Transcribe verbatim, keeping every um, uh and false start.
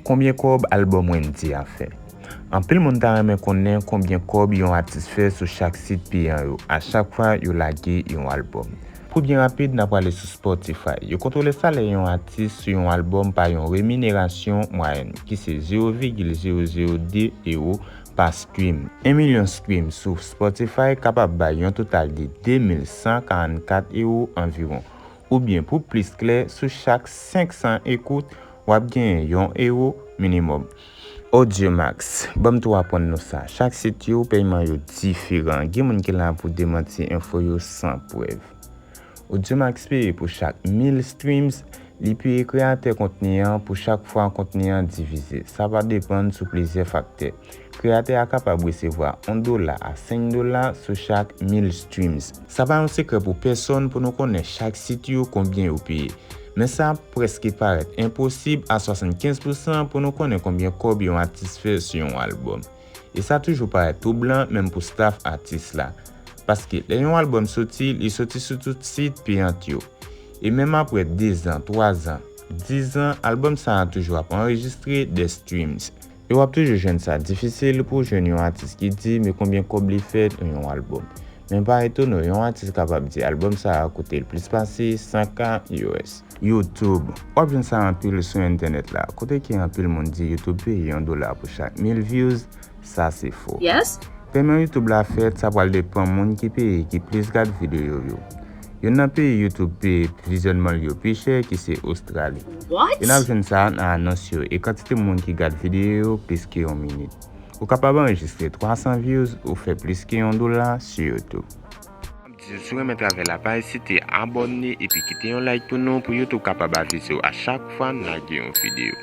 Konbyen kòb albòm Wendy a fè? Anpil moun ta renmen konnen konbyen kòb yon atis fè sou chak sit peyan yo, a chak fwa yo lage yon albòm. Pou byen rapid, n a prale sou Spotify. Yo kontwole salè yon atis sou yon albòm pa yon reminerasyon mwayèn, ki se zewo vigil zewo zewo de ewo pa stream. En milyon stream sou Spotify kapab bay yon total de de mil san karannkat ewo anviwon. Oubyen pou plis klè, sou chak senk san ekout, w ap genyen yon ewo minimòm. Audiomack, ban m tou aprann nou sa. Chak sit yo, pèyman yo diferan. Gen moun ki la pou demanti enfo yo san prèv. Audiomack peye pou chak mil streams, li peye kreyatè kontni an pou chak fwa kontni an divize. Sa va depann sou plizyè faktè. Kreyatè a kapab resevwa yon dola a senk dola sou chak mil streams. Sa pa yon sekrè pou pèsonn pou nou konnen chak sit yo konbyen yo peye. Men sa prèske parèt enposib a swasannkenz pousan pou nou konnen konbyen kòb yon atis fè sou yon albòm. E sa toujou parèt twoblan menm pou staff atis la. Paske lè yon albòm soti, li soti sou tout sit peyant yo. E menm apre dezan, twazan, dizan, albòm sa a toujou ap anrejistre des streams. E w ap toujou jwenn sa difisil pou w jwenn yon atis ki di men konbyen kòb li fè nan yon albòm. Men pa etone w, yon atis kapab di albòm sa a koute l plis pase san K U S. YouTube. W ap jwenn sa anpil sou entènèt la, kote ke anpil moun di YouTube peye yon dola pou chak mil views, sa se fo. Yes. Pèyman YouTube la fèt, sa pral depann moun ki peyi ki plis gad videyo yo. Youn nan peyi YouTube peye vizyònman l yo pi chè, ki se Ostrali. What? E n ap jwenn sa nan anons yo e kantite moun ki gad videyo yo plis ke yon minit. Ou kapab anrejistre twa san views ou fè plis ke yon dola sou YouTube. Si w renmen travay la, pa ezite abòne epi kite yon like pou nou, pou YouTube kapab avize w a chak fwa n lage yon videyo.